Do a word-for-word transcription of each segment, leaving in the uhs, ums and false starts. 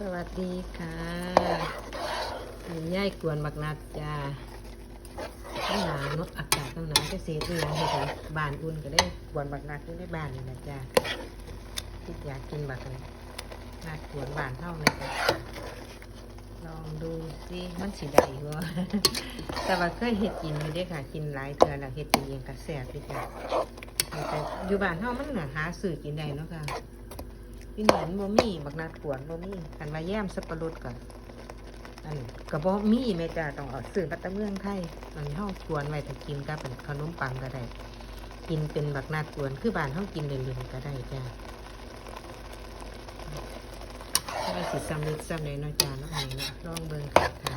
สวัสดีค่ะ นี่ยายกวนบักนัดจ้า มันหนาวเนาะ อากาศมันหนาว จะเสียอีหยังให้กัน บ้านอุ่นก็ได้ กวนบักนัดอยู่ในบ้านนี่แหละจ้า คิดอยากกินบักนัดกวนบ้านเฮาเลยจ้า ลองดูสิ มันสิได้บ่ แต่ว่าเคยเฮ็ดกินอยู่เด้ค่ะ กินหลายเทื่อแล้ว เฮ็ดกินเองก็แซ่บอยู่จ้า แต่อยู่บ้านเฮามันน่ะหาซื้อกินได้เนาะค่ะ ที่นี่มันบ่มี บักนัดกวนบ่มี คันว่าแยมสับปะรดก็ อันก็บ่มีแม่จ้า ต้องเอาซื้อมาแต่เมืองไทย อันเฮากวนไว้ถ้ากินกับอันขนมปังก็ได้ กินเป็นบักนัดกวน คือบ้านเฮากินเล่นๆก็ได้จ้า ว่าสิสำเร็จส่ำใดเนาะจ้าเนาะ อันนี้เนาะ ลองเบิ่งค่ะ ค่ะ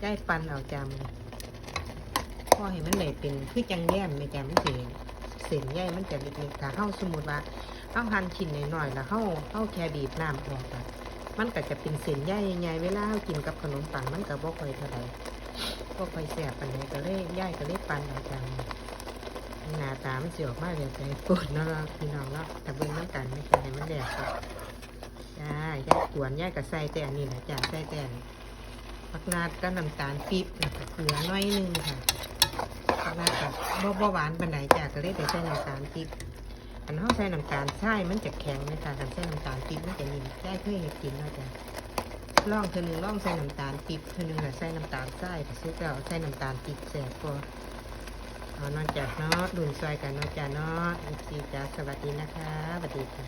ยายปั่นเอาจ้า มื้อนี้ พอให้มันได้เป็นคือจั่งแยมแม่จ้า มันสิ เส้นใยมันจะเล็กๆ ถ้าเฮาสมมุติว่าเฮาหั่นชิ้นน้อยๆ แล้วเฮา เฮาแค่บีบน้ำออกอะ มันก็จะเป็นเส้นใยใหญ่ๆ เวลาเฮากินกับขนมปังมันก็บ่ค่อยเท่าใด บ่ค่อยแซ่บปานใด ก็เลย ยายก็เลยปั่นเอาจ้า หน้าตามันสิออกมาแบบใด โพดเนาะพี่น้องเนาะ ถ้าเบิ่งนำกันแม่จ้า ให้มันแหลกก่อน จ้า ยายกวน ยายก็ใส่แต่อันนี้แหละจ้า ใส่แต่อัน ผักนาดกับน้ำตาลปี๊บ แล้วก็เกลือหน่อยหนึ่งค่ะ ผักนาดก็บ่ บ่หวานปานใดจ้า ก็เลยได้ใส่น้ำตาลปี๊บ คันเฮาใส่น้ำตาลทรายมันจะแข็งเลยค่ะ คันใส่น้ำตาลปี๊บมันจะนิ่ม ยายเคยเฮ็ดกินเนาะจ้า ลองเทื่อหนึ่ง ลองใส่น้ำตาลปี๊บเทื่อหนึ่ง แล้วใส่น้ำตาลทราย ก็สุดแล้วใส่น้ำตาลปี๊บแซ่บกว่า เอาเนาะจ้าเนาะ รุ่นซอยกันเนาะจ้าเนาะ เอฟซี จ้า สวัสดีนะคะ สวัสดีค่ะ